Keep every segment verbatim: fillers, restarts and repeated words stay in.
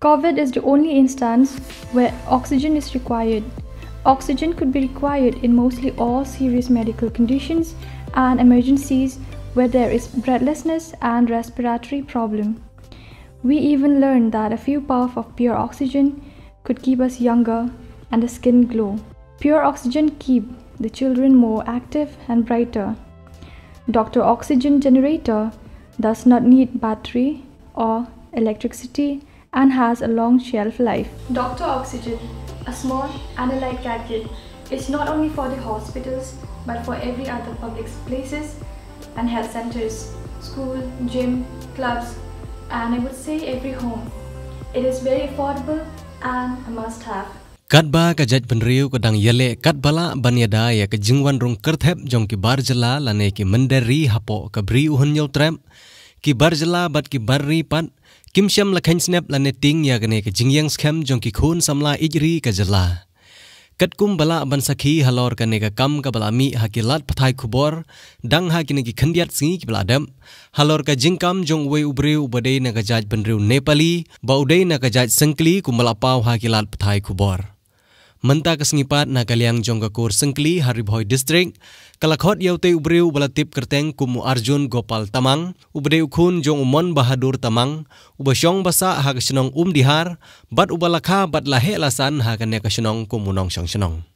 COVID is the only instance where oxygen is required. Oxygen could be required in mostly all serious medical conditions and emergencies where there is breathlessness and respiratory problem. We even learned that a few puff of pure oxygen could keep us younger and the skin glow. Pure oxygen keep the children more active and brighter. Doctor Oxygen generator does not need battery or electricity and has a long shelf life. Doctor Oxygen, a small and a light gadget, is not only for the hospitals but for every other public places and health centers, school, gym, clubs, and I would say every home. It is very affordable and a must have. Katba ka jaitbynriew ka dang ïaleh katba lah ban ïada ïa ka jingwan rung kyrthep jong ki bar jylla lane ki mynder ri hapoh ka Bri u Hynñiewtrep, ki bar jylla bad ki bar ri pat kim shym la kheiñ snep lane tieng ïa kane ka jingïeng skhem jong ki khun samla ïeid ri ka jylla. Katkum ba lah ban sakhi halor kane ka kam kaba la mih ha ki lad pathai khubor dang ha kine ki khyndiat sngi kiba la dep, halor ka jingkam jong uwei u briew uba dei na ka jaitbynriew Nepali ba u dei na ka jait Syngkli kumba la paw ha ki lad pathai khubor. Mynta ka sngi pat na ka liang jong ka kur Syngkli ha Ri Bhoi District, ka la khot ïa utei u briew uba la tip kyrteng kum u Arjun Gopal Tamang, uba dei u khun jong u Mon Bahadur Tamang, uba shong ba sah ha ka shnong Umdihar, bad uba la kha bad la heh la san ha kane ka shnong kum u nongshong shnong.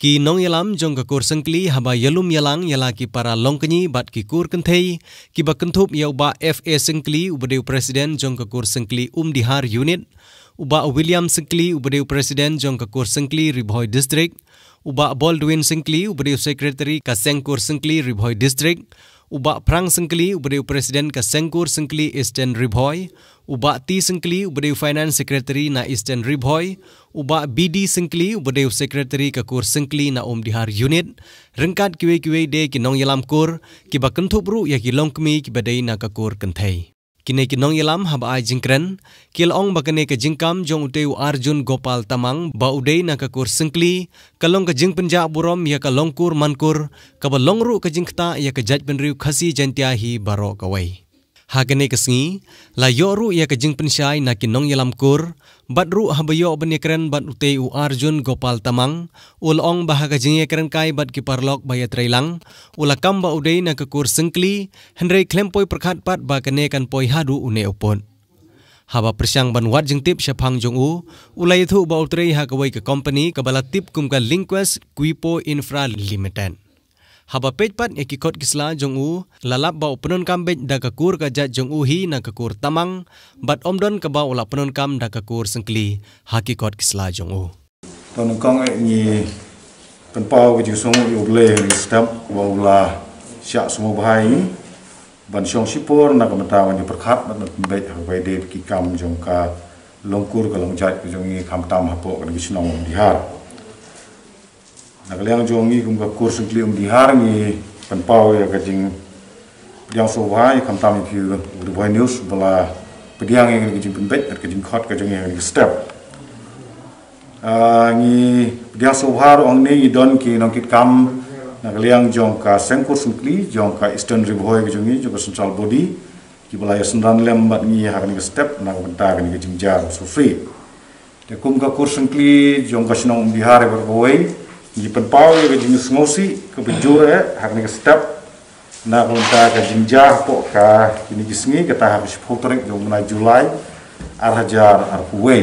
Ki nongïalam jong ka kur Syngkli haba ïalum ïalang ïa la ki para longkñi bad ki kur kynthei kiba kynthup ïa u Bah F A Syngkli uba dei u president jong ka kur Syngkli Umdihar Unit, u Bah William Syngkli uba dei u president jong ka kur Syngkli Ri Bhoi District, u Bah Baldwin Syngkli uba dei u secretary ka Seng Kur Syngkli Ri Bhoi District, u Bah Phrang Syngkli uba dei u president ka Seng Kur Syngkli Eastern Ri Bhoi, u Bah T Syngkli uba dei u finance secretary na Eastern Ri Bhoi, u Bah B D Syngkli uba dei u secretary ka kur Syngkli na Umdihar Unit, ryngkat kiwei kiwei de ki nongïalam kur kiba kynthup ruh ïa ki longkmie kiba dei na ka kur kynthei. Kine ki nongïalam haba ai jingkren ki la ong ba kane ka jingkam jong utei u Arjun Gopal Tamang ba u dei na ka kur Syngkli ka long ka jingpynjah burom ïa ka longkur mankur kaba long ruh ka jingktah ïa ka jaitbynriew Khasi Jaiñtia hi baroh kawei. Ha kane ka sngi la ïoh ruh ïa ka jingpynshai na ki nongïalam kur, bad ruh haba ïoh ban ïakren bad utei u Arjun Gopal Tamang, u la ong ba ha ka jingïakren kai bad ki paralok ba ïatreilang, u la kam ba u dei na ka kur Syngkli, hynrei khlem poi pyrkhat pat ba kane kan poi haduh une u pud. Haba pyrshang ban wad jingtip shaphang jong u, u la ïathuh ba u trei ha kawei ka company kaba la tip kum ka Linquest Quipo Infra Limited. Haba peit pat ïa ki kot ki sla jong u, la lap ba u pyndonkam beit da ka kur ka jait jong u hi na ka kur Tamang, bad ym don kaba u la pyndonkam da ka kur Syngkli ha ki kot ki sla jong u. To nyngkong eh ngi pynpaw ka jingsngew ïa U Blei ha kane ka step ba u la shah sngewbha ïa ngi ban shong shipor na ka bynta ban ïa pyrkhat bad ban pynbeit ha kaba ïadei bad ki kam jong ka longkur ka longjait ka jong ngi khamtam hapoh kane ka shnong Umdihar. Na ka liang jong ngi kum ka kur Syngkli Umdihar ngi pynpaw ïa ka jingpdiang sngewbha ïa khamtam ïa phi u Ri Bhoi News ba la pdiang ïa ka jingpynbeit bad ka jingkhot ka jong ngi ha kane ka step. Ah, ngi pdiang sngewbha ruh hangne ngi don ki nongkitkam na ka liang jong ka Seng Kur Syngkli jong ka Eastern Ri Bhoi ka jong ngi jong ka central body kiba la ïasynran lem bad ngi ha kane ka step na ka bynta kane ka jingjia ba sngewsih. Te kum ka kur Syngkli jong ka shnong Umdihar baroh kawei ngi pynpaw ïa ka jingsngewsih kaba jur eh ha kane ka step na ka bynta ka jingjia hapoh ka kine ki sngi, kata ha ka shiphew tarik jong u bnai July ar hajar arphew wei.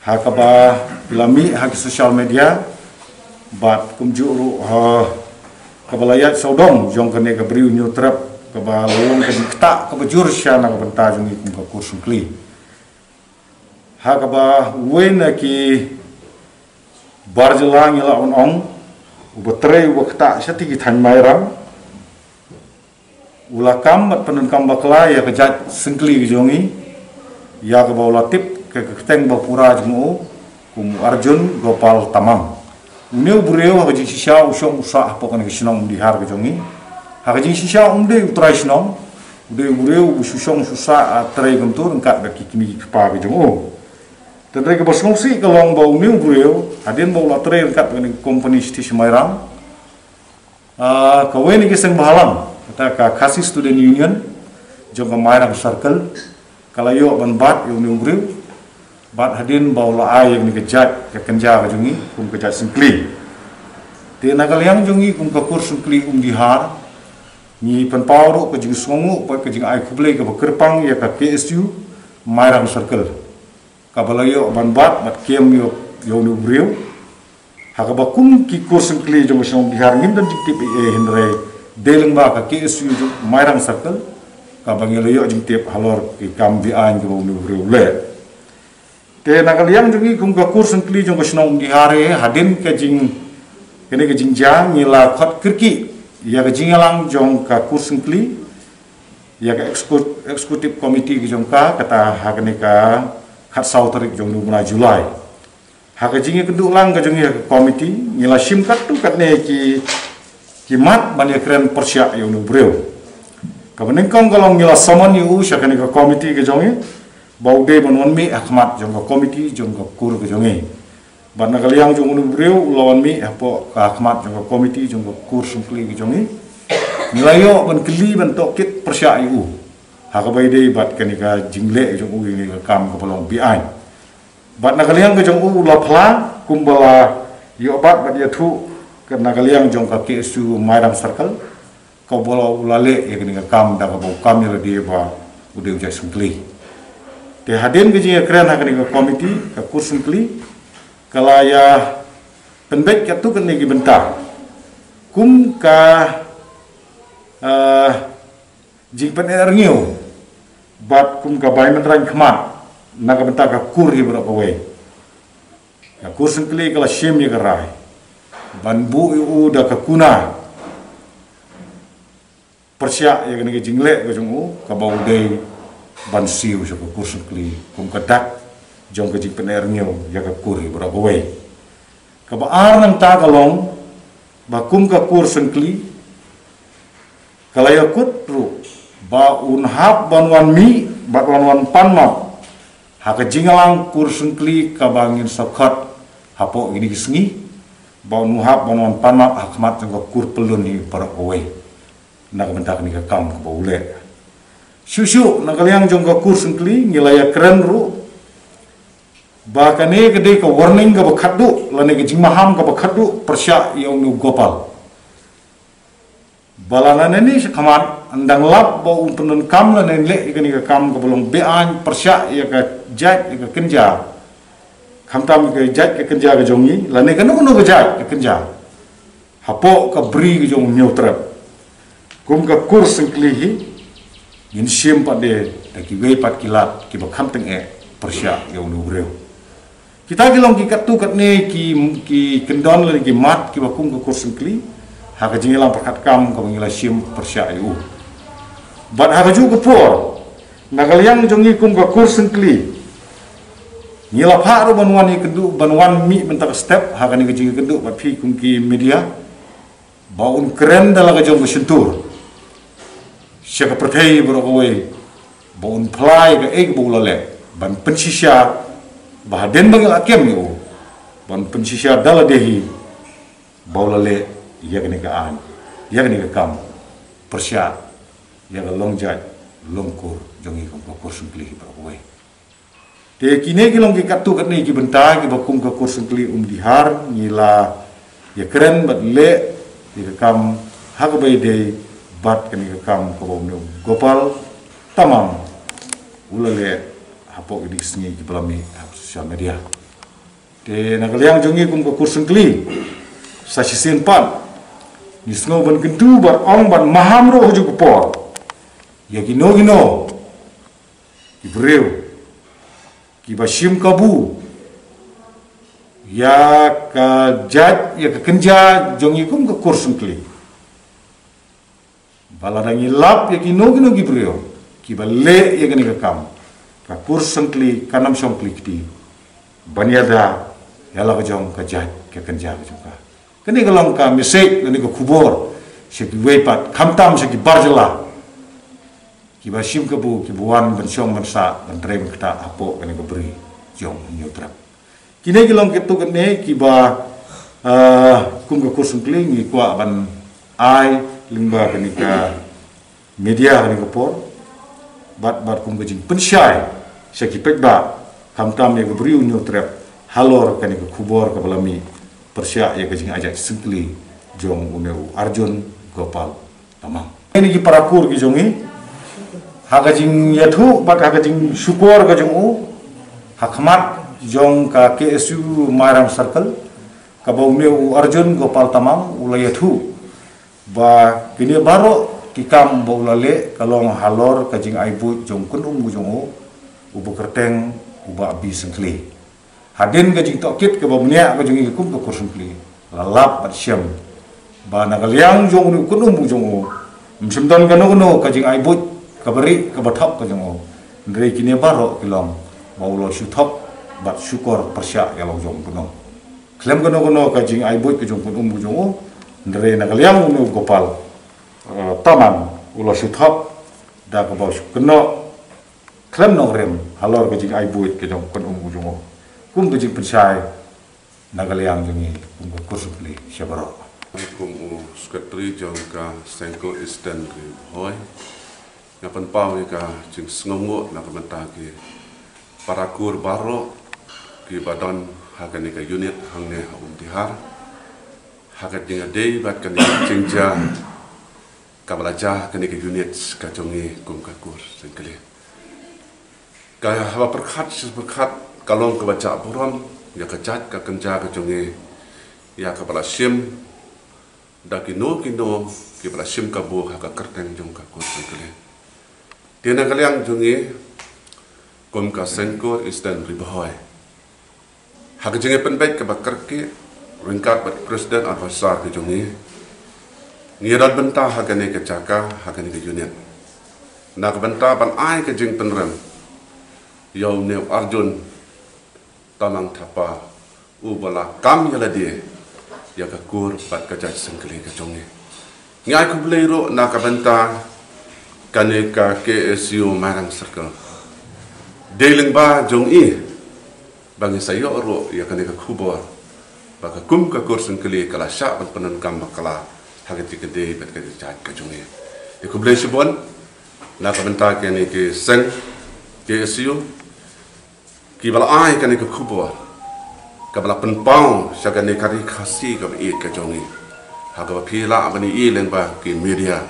Ha kaba phi la mih ha ki social media bad kumjuh ruh ha kaba la ïaid sawdong jong kane ka Bri u Hynñiewtrep kaba la long ka jingktah kaba jur shisha na ka bynta jong ngi kum ka kur Syngkli. Ha kaba uwei na ki bar jylla ngi lah ban ong uba trei uba ktah shatei ki thaiñ Mairang, u la kam bad pyndonkam bakla ïa ka jait Syngkli ka jong ngi, ïa kaba u la tip ka kyrteng ba pura jong u kum u Arjun Gopal Tamang. Une u briew ha ka jingshisha u shong u sah hapoh kane ka shnong Umdihar ka jong ngi. Ha ka jingshisha um dei u trai shnong, u dei u briew u shu shong shu sah, ah, trei kumto ryngkat bad ki kmie ki kpa ka jong u. Te hynrei kaba sngewsih ka long ba une u briew hadien ba u la trei ryngkat bad kane ka company shatei sha Mairang, ah, kawei na ki seng bhalang, kata ka Khasi Student Union jong ka Mairang Circle, ka la ïoh ban bat ïa une u briew. Bad hadien ba u la ai ïa kane ka jait ka kynja ka jong ngi kum ka jait Syngkli, te na ka liang jong ngi kum ka kur Syngkli Umdihar, ngi pynpaw ruh ka jingsngewnguh bad ka jingai khublei kaba kyrpang ïa ka K S U Mairang Circle, kaba la ïoh ban bat bad kem ïa u, ïa une u briew. Ha kaba kum ki kur Syngkli jong ka shnong Umdihar ngim don jingtip ei ei, hynrei dei lyngba ka K S U jong Mairang Circle kaba ngi la ïoh jingtip halor ki kam beaiñ kiba une u briew u leh. Te na ka liang jong ngi kum ka kur Syngkli jong ka shnong Umdihar, hadien ka jing, kane ka jingjia, ngi la khot kyrkieh ïa ka jingïalang jong ka kur Syngkli ïa ka execu-, executive committee ka jong ka, kata ha kane ka khatsaw tarik jong une u bnai July. Ha ka jingïakynduh lang ka jong ngi ha ka committee, ngi la shim katto katne ki, ki mat ban ïakren pyrshah ïa une u briew. Kaba nyngkong ka long ngi la summon ïa u sha kane ka committee ka jong ngi, ba u dei ban wan mih ha khmat jong ka committee jong ka kur ka jong ngi. Bad na ka liang jong une u briew u la wan mih hapoh ka khmat jong ka committee jong ka kur Syngkli ka jong ngi. Ngi la ïoh ban kylli ban tohkit pyrshah ïa u ha kaba ïadei bad kane ka jingleh jong u ïa kane ka kam kaba long beaiñ. Bad na ka liang ka jong u u la phla kumba la ïoh bat bad ïathuh ka na ka liang jong ka K S U Mairang Circle, kaba u la leh ïa kane ka kam da kaba u kam ïa lade ba u dei u jait Syngkli. Te hadien ka jingïakren ha kane ka committee, ka kur Syngkli ka la ïa pynbeit katto katne ki bynta kum ka, eh, jingpyneh rngiew bad kum ka bai mynrain khmat na ka bynta ka kur hi baroh kawei. Ka kur Syngkli ka la shim ïa ka rai ban buh ïa u da ka kuna pyrshah ïa kane ka jingleh ka jong u, kaba u dei ban siew sha ka kur Syngkli kum ka dak jong ka jingpyneh rngiew ïa ka kur hi baroh kawei. Kaba ar nangta ka long ba kum ka kur Syngkli ka la ïakut ruh ba un hap ban wan mih bad wan wan pan map ha ka jingïalang kur Syngkli kaba ngin sa khot hapoh kine ki sngi, ba un hap ban wan pan map ha khmat jong ka kur Pyllun hi baroh kawei na ka bynta kane ka kam kaba u leh. Shuh shuh na ka liang jong ka kur Syngkli ngi la ïakren ruh ba kane ka dei ka warning kaba khatduh lane ka jingmaham kaba khatduh pyrshah ïa une u Gopal. Ba la nangne sha khmat, ynda lap ba un pyndonkam lane leh ïa kane ka kam kaba long beaiñ pyrshah ïa ka jait ïa ka kynja, khamtam ïa ka jait ka kynja ka jong ngi lane kano kano ka jait ka kynja hapoh ka bri ka jong u Hynñiewtrep, kum ka kur Syngkli hi ngin shim pat de da kiwei pat ki lad kiba kham tyngeh pyrshah ïa une u briew. Kita ki long ki katto katne ki, ki kyndon lane ki mat kiba kum ka kur Syngkli ha ka jingïalang pyrkhat kam kaba ngi la shim pyrshah ïa u. Bad ha kajuh ka por na ka liang jong ngi kum ka kur Syngkli ngi la phah ruh ban wan ïakynduh, ban wan mih mynta ka step ha kane ka jingïakynduh bad phi kum ki media, ba un kren da la ka jong ka shyntur sha ka pyrthei baroh kawei, ba un phla ïa kaei kaba u la leh, ban pynshisha ba hadien ba ngi la kem ïa u, ban pynshisha da lade hi ba u la leh ïa kane ka aiñ, ïa kane ka kam pyrshah ïa ka long jait long kur jong ngi kum ka kur Syngkli hi baroh kawei. Te kine ki long ki katto katne ki bynta kiba kum ka kur Syngkli Umdihar ngi la ïakren bad leh ïa ka kam ha kaba ïadei bad kane ka kam kaba une u Gopal Tamang u la leh hapoh kine ki sngi kiba la mih ha social media. Te na ka liang jong ngi kum ka kur Syngkli, sa shisien pat ngi sngew ban kyntu bad ong bad maham ruh ha kajuh ka por ïa kino kino ki briew kiba shim kabu ïa ka jait ïa ka kynja jong ngi kum ka kur Syngkli. Ba lada ngi lap ïa kino kino ki briew kiba leh ïa kane ka kam, ka kur Syngkli kan ym shong kli kti ban ïada ïa la ka jong ka jait ka kynja ka jong ka. Kane ka long ka message lane ka khubor sha kiwei pat, khamtam sha ki bar jylla kiba shim kabu, kiba wan ban shong ban sah ban trei ban ktah hapoh kane ka bri jong u Hynñiewtrep. Kine ki long katto katne kiba, ah, kum ka kur Syngkli ngi kwah ban ai lyngba kane ka media kane ka por, bad, bad kum ka jingpynshai sha ki paidbah Khamtam ïa ka briew Hynñiewtrep halor kane ka khubor kaba la mih pyrshah ïa ka jingaijat syngkli jong une u Arjun Gopal Tamang. Kine ki para kur ki jong ngi, ha ka jingïathuh bad ha ka jingshukor ka jong u, ha khmat jong ka K S U Mairang Circle, kaba une u Arjun Gopal Tamang u la ïathuh ba kine baroh ki kam ba u la leh ka long halor ka jingai buit jong u kynum u jong u, uba kyrteng u Bah B Syngkli. Hadien ka jingtohkit kaba bniah ka jong ngi kum ka kur syngkli, la lap bad shem ba na ka liang jong une u kynum u jong u, ym shym don kano kano ka jingai buit kaba rieh kaba thok ka jong u. Hynrei kine baroh ki long ba u la shu thok bad shukor pyrshah ïa la u jong u kynum. Khlem kano kano ka jingai buit ka jong u kynum u jong u, hynrei na ka liang une u Gopal, eh, Tamang, u la shu thok da kaba u shu kynnoh khlem nongrim halor ka jingai buit ka jong u kynum u jong u. Kum ka jingpynshai na ka liang jong ngi kum ka kur syngkli sha baroh. Kum u Secretary jong ka Seng Kur Eastern Ri Bhoi, nga pynpaw ïa ka jingsngewnguh na ka bynta ki para kur baroh kiba don ha kane ka unit hangne ha Umdihar, ha ka jingïadei bad kane ka jingjia kaba la jia ha kane ka unit ka jong ngi kum ka kur syngkli. Ka haba pyrkhat shi pyrkhat ka long kaba jah burom ïa ka jait ka kynja ka jong ngi, ïa kaba la shim da kino kino kiba la shim kabu ha ka kyrteng jong ka kur syngkli. Te na ka liang jong ngi kum ka Seng Kur Eastern Ri Bhoi, ha ka jingïapynbeit kaba kyrkieh ryngkat bad President Advisor ka jong ngi, ngi ïadon bynta ha kane ka jaka, ha kane ka unit, na ka bynta ban ai ka jingpynrem ïa une u Arjun Tamang Thapa, uba la kam ïa lade ïa ka kur bad ka jait syngkli ka jong ngi. Ngi ai khublei ruh na ka bynta kane ka K S U Mairang Circle. Dei lyngba jong i ba ngi sa ïoh ruh ïa kane ka khubor ba ka kum ka kur syngkli ka la shah ban pyndonkam bakla ha ka jingïadei bad ka jingjait ka jong ngi. Te khublei shibun na ka bynta kane ki seng K S U kiba la ai kane ka khubor kaba la pynpaw sha kane ka Ri Khasi kaba ïeit ka jong ngi, ha kaba phi lah ban ïohi lyngba ki media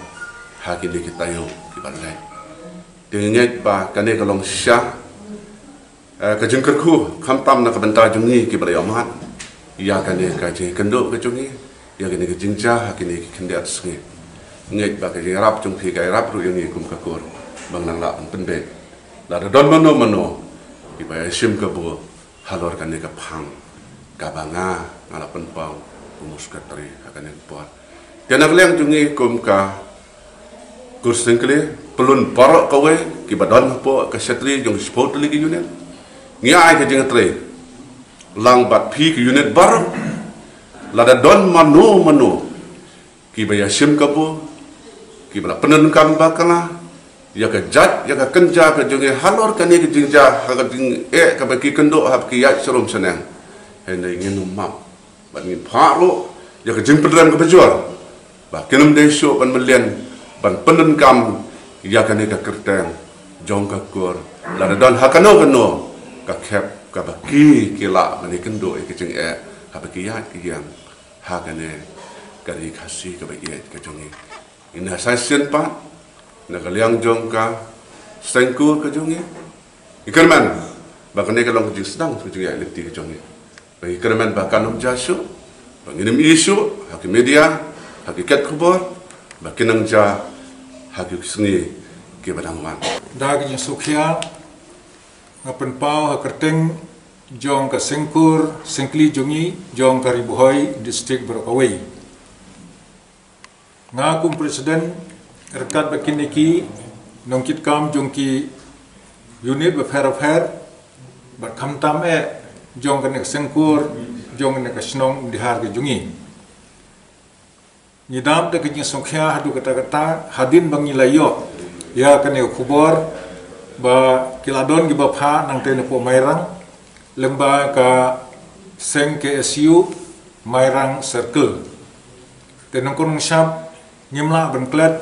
ha kine ki taïew kiba la leit. Te ngi ngeit ba kane ka long shisha, eh, ka jingkyrkhu khamtam na ka bynta jong ngi kiba la ïohmad ïa kane ka jingkynduh ka jong ngi, ïa kane ka jingjia ha kine ki khyndiat sngi. Ngeit ba ka jingïarap jong phi ka ïarap ruh ïa ngi kum ka kur ba ngan nang lah ban pynbeit. Lada don mano mano kiba ïashim kabu halor kane ka phang kaba nga nga la pynpaw kum u sekretari ha kane ka por. Te na ka liang jong ngi kum ka kur syngkli, pyllun baroh kawei kiba don hapoh ka shatri jong ki shiphew tylli ki unit, ngi ai ka jingtrei lang bad phi ki unit baroh, lada don mano mano kiba ïashim kabu, kiba la pyndonkam bakla ïa ka jait ïa ka kynja ka jong ngi halor kane ka jingjia ha ka jingeh kaba ki kynduh ha ba ki ïaid sharum shaneng, hynrei ngin ym map bad ngin phah ruh ïa ka jingpynrem kaba jur ba kin ym dei shuh ban mlien ban pyndonkam ïa kane ka kyrteng jong ka kur, lada don ha kano kano ka khep kaba ki ki lah ban ïakynduh ïa ka jingeh ha ba ki ïaid ki ïeng ha kane ka Ri Khasi kaba ïeit ka jong ngi. Ngi na sa shisien pat na ka liang jong ka seng kur ka jong ngi, ngi kyrmen ba kane ka long ka jingsdang ka jingïaid lynti ka jong ngi. Ba ngi kyrmen ba kan ym jia shuh, ba ngin ym ïohi shuh ha ki media, ha ki ket khubor, ba kin nang jia ha ki sngi kiba dang wan. Da ka jingsngewkhia nga pynpaw ha kyrteng jong ka seng kur syngkli jong ngi jong ka Ri Bhoi District baroh kawei. Nga kum president ryngkat bad kine ki nongkitkam jong ki unit bapher bapher bad khamtam eh jong kane ka seng kur jong kane ka shnong Umdihar ka jong ngi, ngi dap da ka jingsngewkhia haduh katta katta hadien ba ngi la ïoh ïa kane ka khubor ba ki la don kiba phah nangtei napoh Mairang lyngba ka seng K S U Mairang Circle. Te nongkong nongshap ngim lah ban klet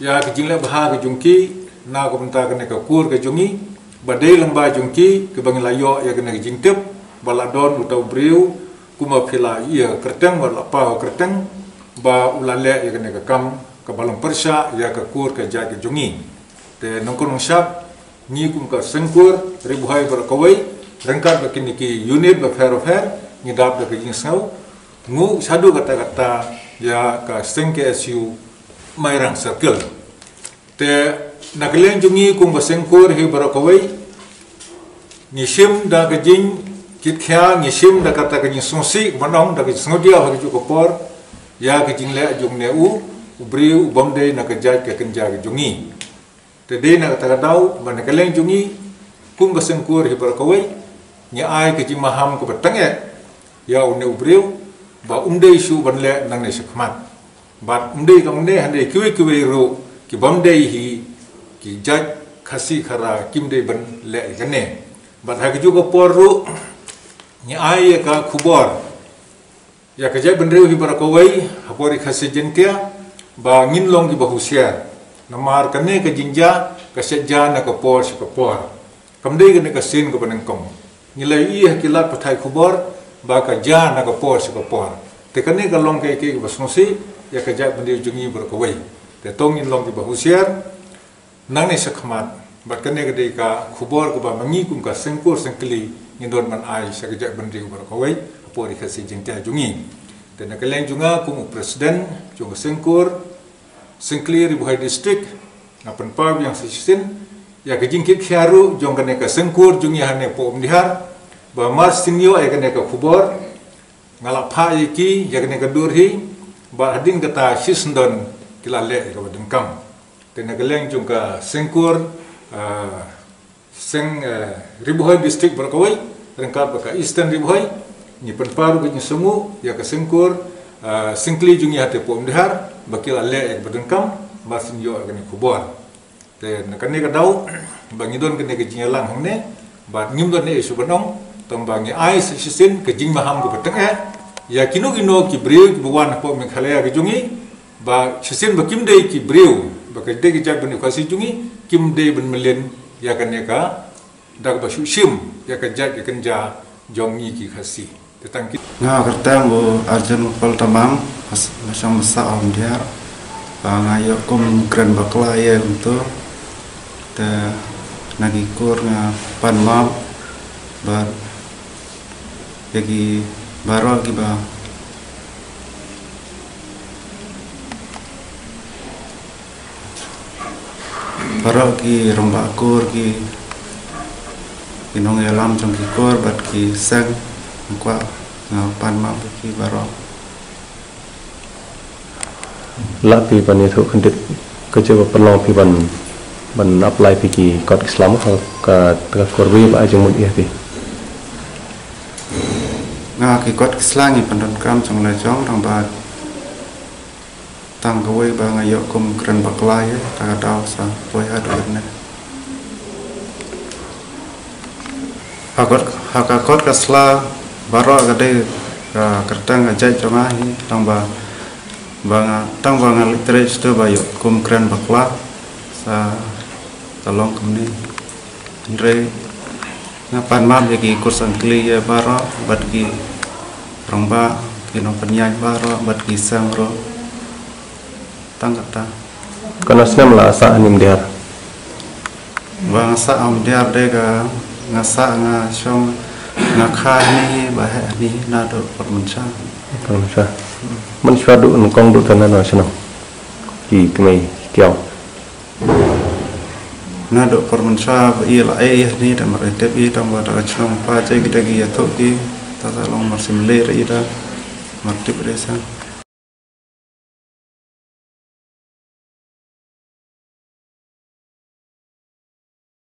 ïa ka jingleh bha ka jong ki na ka bynta kane ka kur ka jong ngi. Ba dei lang ba jong ki, ki ba ngi la ïoh ïa kane ka jingtip, ba la don uta u briew, kumba phi la ïa kyrteng, ba la paw kyrteng, ba u la leh ïa kane ka kam, ka ba long pyrshah ïa ka kur ka jait ka jong ngi. Te nongkong nongshad, ngi kum ka Seng Kur Ri Bhoi baroh kawei, ryngkat bad kine ki unit bapher bapher, ngi dap da ka jingsngew, nguh shaduh katta katta, ïa ka Seng K S U, Mairang Circle. Te, na ka liang jong ngi kum ka Seng Kur hi baroh kawei, ngi shim da ka jingkitkhia, ngi shim da kata ka jingsngewsih, ka ban ong da ka jingsngewdiaw ha kajuh ka por, ïa ka jingleh jong une u, u briew u bym dei na ka jait ka kynja ka jong ngi. Te dei na kata ka daw, ba na ka liang jong ngi, kum ka Seng Kur hi baroh kawei, ngi ai ka jingmaham ka ba tang eh, ïa une u briew, ba um dei shuh ban leh nangne shakhmat. Bad um dei tang une, hynrei kiwei kiwei ruh, ki bym dei hi, ki jait Khasi Khara, kim dei ban leh ïa kane. Bad ha kajuh ka por ruh, ngi ai ïa ka khubor ïa ka jaitbynriew hi baroh kawei, ha por Ri Khasi Jaiñtia, ba ngin long ki ba husiar. Namar kane ka jingjia, ka shet jia na ka por sha ka por. Kam dei kane ka sien ka ba nyngkong. Ngi la ïohi ha ki lad pathai khubor, ba ka jia na ka por sha ka por. Te kane ka long kaei kaei ka ba sngewsih, ïa ka jaitbynriew jong ngi baroh kawei. Te to ngin long ki ba husiar, nangne shakhmat, bad kane ka dei ka khubor ka ba ma ngi kum ka Seng Kur Seng Kli, ngi don ban ai sha ka jaitbynriew baroh kawei, ha por Ri Khasi Jaiñtia jong ngi. Te na ka liang jong nga kum u president, jong ka Seng Kur Seng Kli Ri Bhoi District, nga pynpaw biang sa shisien, ïa ka jingkitkhia ruh, jong kane ka Seng Kur jong ngi hangne hapoh Umdihar, ba mar sien ïoh ïa kane ka khubor, nga la phah ïa ki, ïa kane ka dur hi, bad hadien kata shisyndon ki la leh ïa ka ba donkam. Te na ka liang jong ka Seng Kur, ah, Seng, eh, Ri Bhoi District baroh kawei, ryngkat bad ka Eastern Ri Bhoi, ngi pynpaw ruh ka jingsngewnguh, ïa ka Seng Kur, ah, Seng Kli jong ngi hate hapoh Umdihar, ba ki la leh ïa ka ba donkam, mar sien ïoh ïa kane ka khubor. Te na kane ka daw, ba ngi don kane ka jingïalang hangne, bad ngim don ne ïa shuh ban ong, tang ba ngi ai sa shisien ka jingmaham ka ba tang eh, ïa kino kino ki briew ki ba wan hapoh Meghalaya ka jong ngi, ba shisien ba kim dei ki briew, ba ka dei ka jaitbynriew Khasi jong ngi, kim dei ban mlien, ïa kane ka, da ka ba shu shim, ïa ka jait ka kynja, jong ngi ki Khasi. Te tang ki. Nga kyrteng u Arjun Gopal Tamang, bas-, basang basa Umdihar, ba nga ïoh kum kren bakla ïa kumto, te na ki kur nga pan map, bad ïa ki baroh ki ba Baroh ki rangbah kur ki, ki nongïalam jong ki kur bad ki seng, nga kwah nga pan map ïa ki baroh. Lah phi ban ïathuh khyndiat ka jingpynlong phi ban, ban apply phi ki kot ki sla mo, ka, ka kur ba ai jingmut ïa phi. Nga ki kot ki sla ngi pyndonkam jong la jong rangbah. Tang kawei ba nga ïoh kum kren bakla ïa, ta ka daw sa poi haduh ne. Ha kot, ha ka kot ka sla baroh ka dei ka kyrteng ka jait jong nga hi, tang ba, ba nga, tang ba nga literate tu ba ïoh kum kren bakla sa ka long kumne. Hynrei nga pan map ïa ki kur seng kli ïa baroh bad ki rangbah, ki nongpynïaid baroh bad ki seng ruh. Tang kata. Katno snem la sah ha Umdihar? Ba nga sah ha Umdihar de ka nga sah nga shong nga kha hangne ba heh hangne naduh por mynshuwa. Por mynshuwa. Mynshuwa duh nyngkong duh tang na shnong. Ki kmie ki kiaw. Naduh por mynshuwa ba i la ai ïa ni da mar tep i tang ba da ka chnong pa jai ki da ki ïathuh ki ta sa long mar sim le ra i da mar tip re sa.